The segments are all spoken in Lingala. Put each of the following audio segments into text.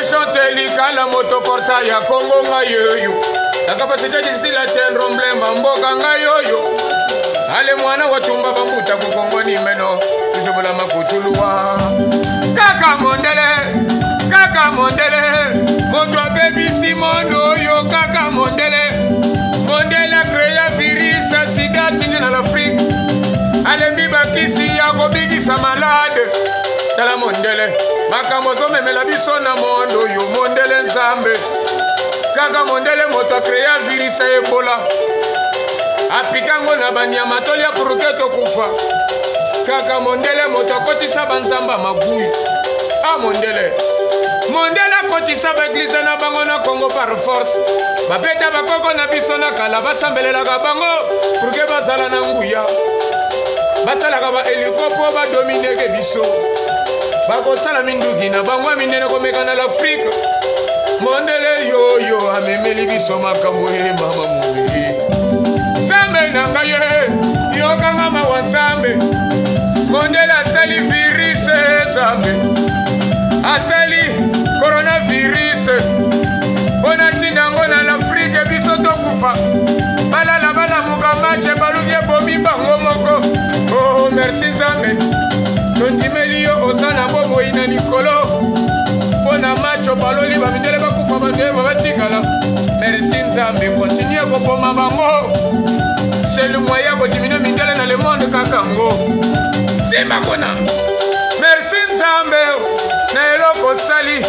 Je chante likala moto porta ya Congo ngai oyo. La capacité difficile à atteindre emblème mboka ngai oyo. Ale mwana watumba bambuta kukongo ni meno tuzobola makutuluwa. Kaka mondele, kaka mondele, moto abebisi mondo oyo kaka mondele. Mondele acrea virus ya sida atindi na l'Afrique. Alembi bakisi ya kobikisa malade. Tala mondele makambo ozomemela biso na mondo oyo mondele nzambe kaka mondele moto akrea virus ya ebola apika yango na banyama tolia puruke tokufa kaka mondele moto akotisa banzamba maguyi a mondele mondele akotisa baeglize na bango na congo par force babeta bakoko na biso na kala basambelelaka bango puruke bazala na nguya basalaka ba eliko mpo badomineke biso bakosala minduki na bango ya minene komeka na l'afrike mondele yoyo amemeli biso makambo ye mama moyi nzambe na ngai ye yokanga mawa nzambe mondele asali virise nzambe asali coronavirus mpo na ntina yango na l'afrike biso tokufa balala balamuka mache baluki ebomi bango moko oh merci nzambe tondimeli yo oza na bomoi na likolo mpo na macho baloli bamindele bakufa bandeba batikala merci nzambe kontinue koboma bango selu moyen ya kodimine mindele na le monde kaka ngo simba kuna merci nzambe na eloko osali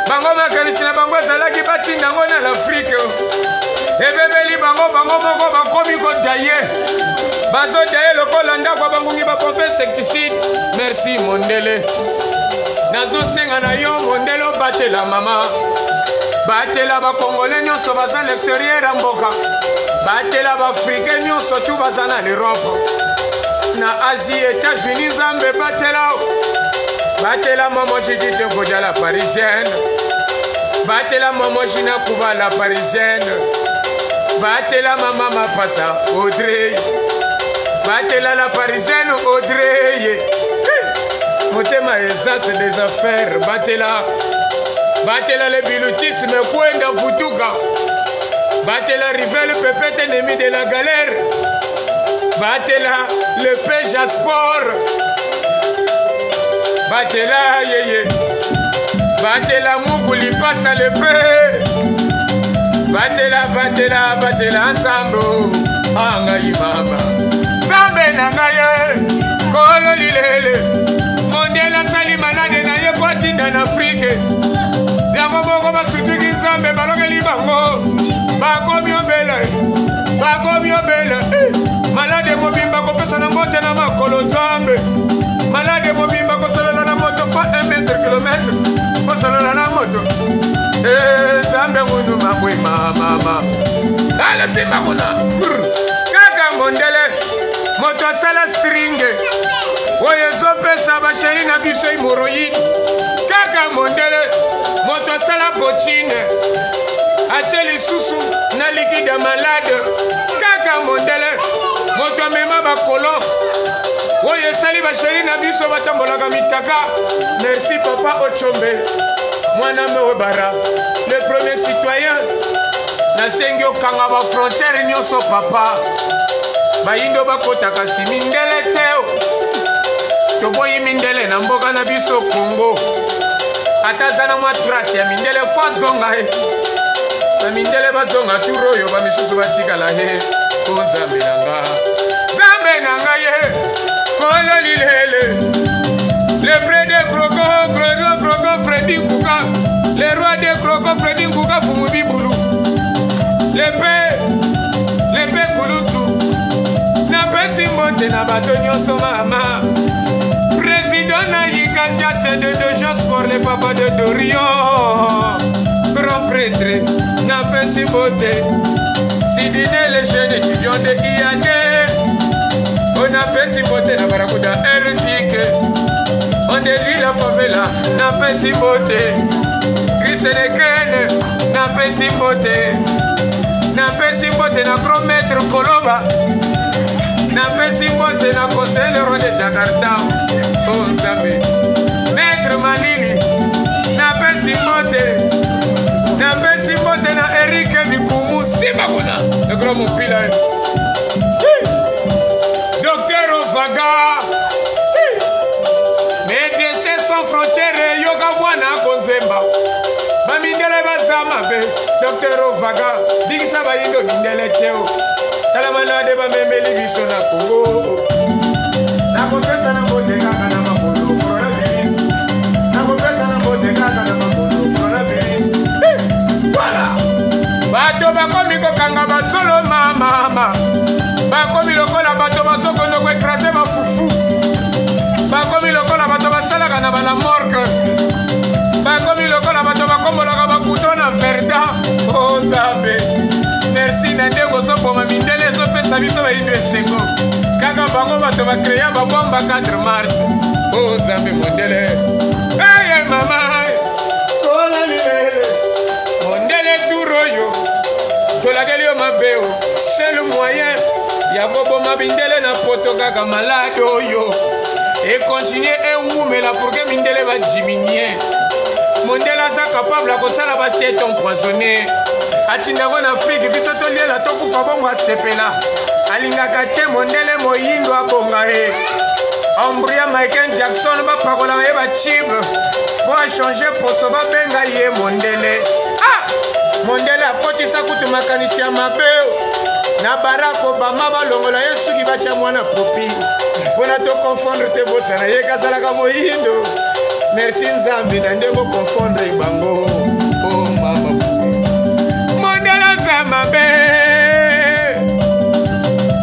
bango makanisi na bango ezalaki batinda yango na l'afrike ebebeli bango bango moko bakomi kodaye bazodaye lokola ndako ya bangungi bapompe insecticide merci mondele nazosenga na yo mondele obatela mama batela bakongole nyonso baza l'exterieur ya mboka batela baafrikain nyonso tu baza na l'europe na asie états-unis nzambe batela batela mama judite nkodia la parisienne batela mama jina kuba la parisienne batela mama mapasa audrey batela la parisienne audrey motema aisance des affaires batela batela le bilutisme kwenda futuka batela rivel pepete ennemi de la galère batela le peja sport batela yeye batela muku lipasa lepe batela batela batela nzambe angai mama nzambe na ngai ye kolo lilele mondele asali malade na ye po atinda na afrike yango moko basutuki nzambe balokeli bango bakomi obele bakomi obele eh. malade mobimba kopesa na mbote na makolo nzambe malade mobimba kosolola na moto fa 1 mètre kilomètre kosolola na moto eh, nzambe ngunu mabwe mamama alasimba kuna kaka mondele moto asala stringe oyo ezopesa basheri na biso hemoroïde kaka mondele moto asala botine atie lisusu na likide ya malade kaka mondele moto amema bakolon oyo esali basheri na biso batambolaka mitaka merci papa ochombe mwana mewebara le premier citoyen nasengi okanga bafrontiere nyonso papa bayindo bakota kasi mindele te toboyi mindele na mboka na biso kongo ata aza na mwa trace ya mindele fo azonga ye bamindele bazonga tour oyo bamisusu batikala ye o nzambe na nga nzambe na nga ye kolo lilele le près de croco croco croco fredi nkuka le roi de croco fredi nkuka fumu bibulu le pe le pe kulutu napesi mbote na bato nyonso mama président na yikasiase de dejosport le papa de dorion grand prêtre napesi mbote sidine le jeune étudiant de iad onapesi mbote na barakuda ertike ondeli la favela napesi mbote krisenekene napesi mbote napesi mbote na grand maître koloba napesi mbote na conseil le roi de jakarta o oh, nzambe maître malili napesi mbote. Lisolo mopila. Docteur Ovaga, Médecins sans frontières, yoka mwana konzemba. Bamindele baza mabe. Docteur Ovaga, bikisa bayindo mindele teo. Tala malade bamemeli biso na Congo. Nakopesa na mbote kaka na makolo coronavirus. Nakopesa na mbote kaka na makolo coronavirus. Voilà. Bato bakomi kokanga batsolo mamama. Bakomi lokola bato bazokondo koekrase bafufu. Bakomi lokola bato basalaka na bala morgue. Bakomi lokola bato bakombolaka bakuto na verda. O oh, Nzambe. Merci na ndenge ozoboma mindele ezopesa biso bayindo esengo. Kaka bango bato bakreya babomba 4 mars. O oh, Nzambe mondele. Eye mama. Kola libele. Mondele tour oyo. Tolakeli yo mabe o. Seul moyen ya koboma mindele na poto kaka malade oyo. Ekontinue ewumela pour que mindele badiminie. Mondele aza capable ya kosala basiete empoisonné. Atinda yango na Afrike biso toliela tokufa bongo asepela. Alingaka te mondele moyindo abonga ye. Embrouilla Michael Jackson bapakolaka ye bachibe mpo achange poso babenga ye mondele. Ah! Mondele akotisa kutu makanisi ya mabe na Barack Obama balongola ye suki batya mwana popi mpona toconfondre te bosana ye kazalaka moyindo. Merci Nzambe na ndenge oconfondre bango. Oh mama, mondele aza mabe.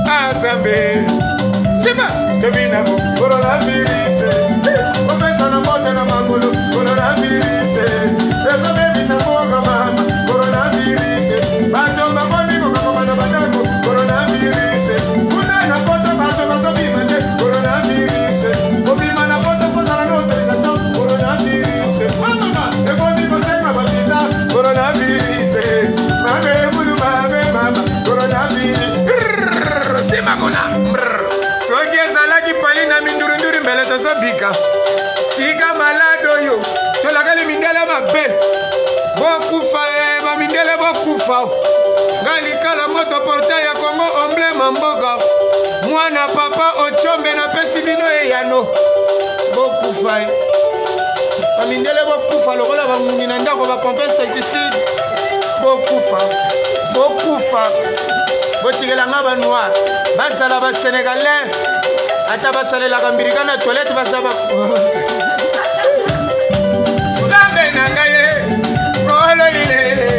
Ah Nzambe, nsima tobina coronavirus opesa na mbote na makolo coronavirus ezobebisa mboka mama coronavirus bato bakomi kokangama na bandako coronavirus kuna na poto bato bazobima te coronavirus kobima na poto kozala na autorisation coronavirus mama ekomi kosenga bavisa coronavirus mabe mulu mabe mama coronavirus nsima kuna. Soki ezalaki pali na mindurinduri mbele tozobika. Tika malade oyo tolakali mindele mabe. Bokufa e bamindele bokufa. Nga likala moto portail ya Congo emblème mboka. Mwana papa Ochombe napesi bino eyano. Bokufa e. Bamindele bokufa lokola bangungi na ndako bapompe insecticide. Bokufa. Bokufa. Botikela nga ba noir. Bazala ba sénégalais. Ata basalelaka mbirika na toilette baza ba Nzambe na ngai ye, kolo lilele.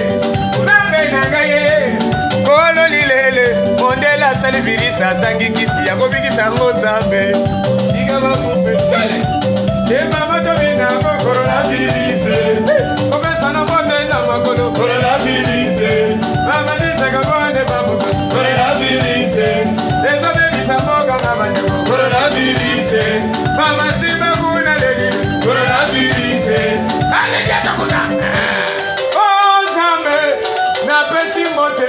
Nzambe na ngai ye, kolo lilele. Mondele asali virus azangi kisi ya kobikisa yango Nzambe. Tika bakufe. Te mama tobina ko coronavirus. Kopesa na mbote na makolo coronavirus. Mama nisaka bone babuka coronavirus. Ezobebisa mboka na bandeko coronavirus. Mama simba kuna leli coronavirus. Aleki ata kuna. Oh Nzambe, napesi mbote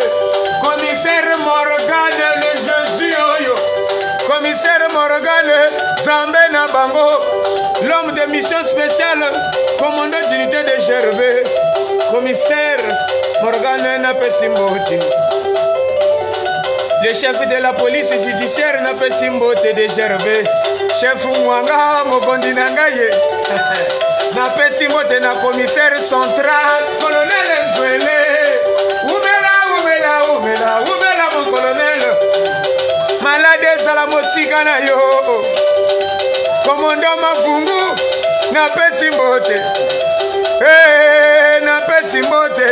commissaire Morgane le Jésus oyo. Commissaire Morgane, Nzambe na bango, l'homme de mission spéciale, commandant d'unité de GRB, commissaire Morgane napesi mbote. Le chef de la police judiciaire napesi mbote de GRB, chef Mwanga mokonzi na ngai ye. Napesi mbote na commissaire central colonel Nzwele. Umela umela umela umela mon colonel. Malade ezala mosika na yo. Commandant Mavungu napesi mbote. Hey, napesi mbote.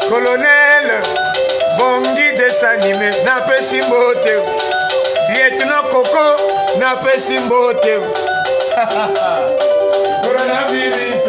Colonel Bongi Desanime napesi mbote. Lieutenant Coco napesi mbote. Coronavirus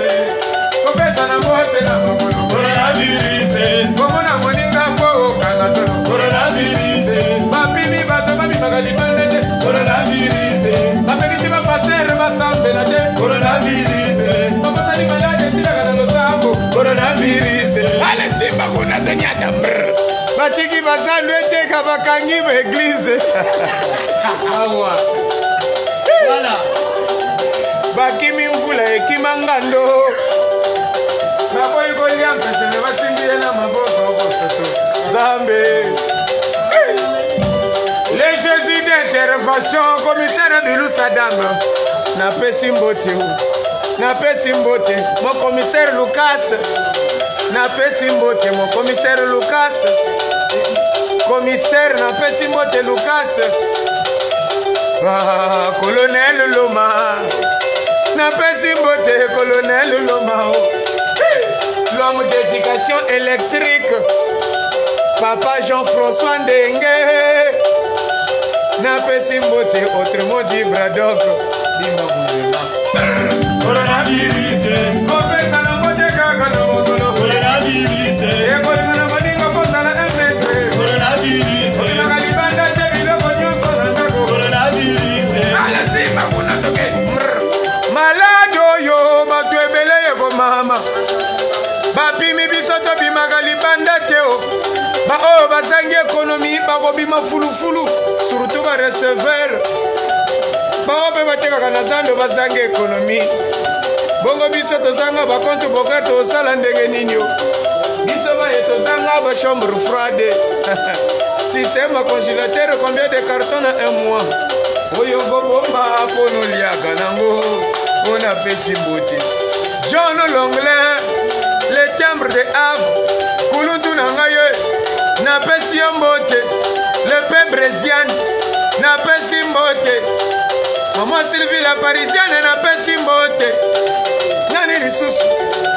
kopesa na mbote na makolo coronavirus komona moninga po okanga tolo coronavirus bapimi bato babimaka libanda te coronavirus bapekisi bapaster basambela te coronavirus bakosani malade esilaka na losambo coronavirus ale simba kuna tonyata mbrr batiki bazandu eteka bakangi ba eglize. Awa. Voilà. Bakimi mvula ekima ngando. Baboyi kolia mpese me basimbi ye na maboko bosoto. Nzambe. Intervention commissaire Bilou Sadam. Napesi mbote. Napesi mbote. Mon commissaire Lucas. Napesi mbote mon commissaire Lucas. Commissaire napesi mbote Lucas. Ah, colonel Loma. Napesi mbote colonel Loma. L'homme d'éducation électrique. Papa Jean-François Ndenge. Napesi mbote autrement dit Braddock. Simba Boulema. Coronavirus. Kopesa na mbote kaka na mokolo. Coronavirus. Ekolinga na baninga kozala un mètre. Coronavirus. Olingaka libanda te biloko nyonso na ndako. Coronavirus. Ala simba kuna toke. Malade oyo bato ebele ekomama. Bapimi biso tobimaka libanda te o. Baoyo bazangi ekonomi bakobima fulufulu, surtout ba receveur. Bango mpe batekaka na zando bazangi ekonomi. Bongo biso tozanga bakonte boka tosala ndenge nini o? Biso baye tozanga ba chambre froide. Système à congélateur combien de cartons na un mois? Oyo kobomba mpo noliaka nango mpo napesi mbote. John Longlin, le timbre de Havre, kuluntu na ngai ye, napesi yo mbote. Le pe Brésiane, napesi mbote. Maman Sylvie la Parisienne, napesi mbote. Nani lisusu?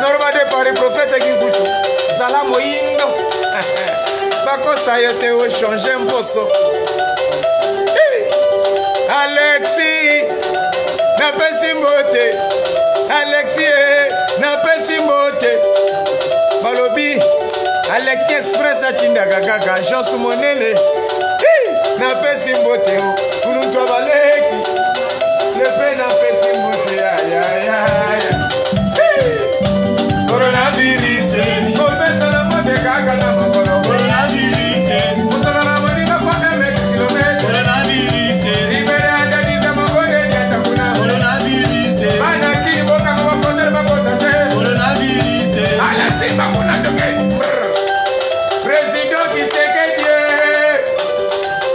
Noroba de Paris, prophète Kinkutu. Zala moyindo. Bakosa yo te ochange mposo. Alexis, napesi mbote. Alexis, napesi mbote. Balobi, Alexis Express atindaka kaka Jean Monene. Napesi mbote o, kuluntu abaleki. Lepe napesi mbote ya ya ya ya. Coronavirus, kopesa na mbote kaka na mokolo. Coronavirus. Mosala na moninga fa un mètre kilomètre. Coronavirus. Libere atadisa mokone diata kuna. Coronavirus. Bana kini bokanga bafrontiere bakota te. Coronavirus. Ala simba kuna toke. Président Tshisekedi.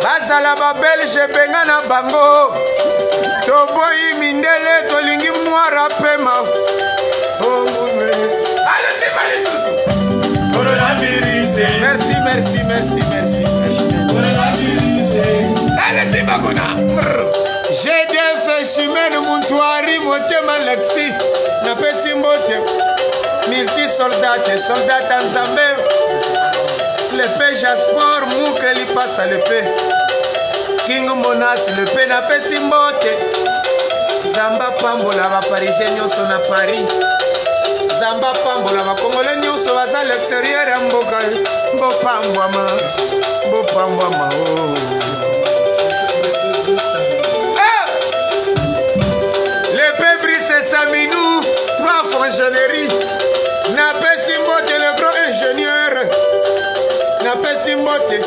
Bazala ba belge benga na bango. Toboyi mindele tolingi noir pema. Oh munwe. Ala simba lisusu. Coronavirus. Merci, merci, merci, merci, merci. Coronavirus. Ala simba kuna. GDF Chimene Muntwari Motema Lexi. Napesi mbote. Multi soldate, soldat Nzambe. Le P Jaspor Muke lipasa le P. King Monas le P napesi mbote. Zamba pambola ba parisien nyonso na Paris. Zamba pambola ba congolais nyonso baza l'extérieur ya mboka. Bopambwama, bopambwama oh. Ah! Le P Brice Saminou, trois fonctionnaires. Napesi mbote le grand ingénieur. Napesi mbote.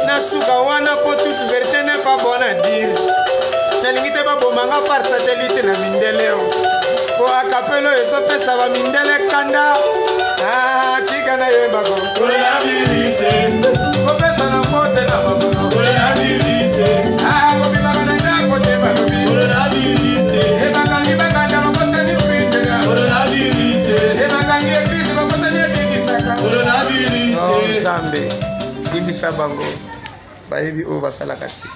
Nasuka wana po toute vérité n'est pas bonne à dire. Nalingi te babomanga par satellite na mindele o. Po akapelo ezopesa ba mindele kanda. Ah, tika nayebako. Coronavirus. Kopesa na mbote na makolo. Coronavirus. Ah, kobimaka na ndako te balobi. Coronavirus. Ebakangi bakanda bakosani kwitela. Coronavirus. Ebakangi eglise bakosani ebikisaka. Coronavirus. Oh, Nzambe, limbisa bango. Bayebi oyo basalaka te.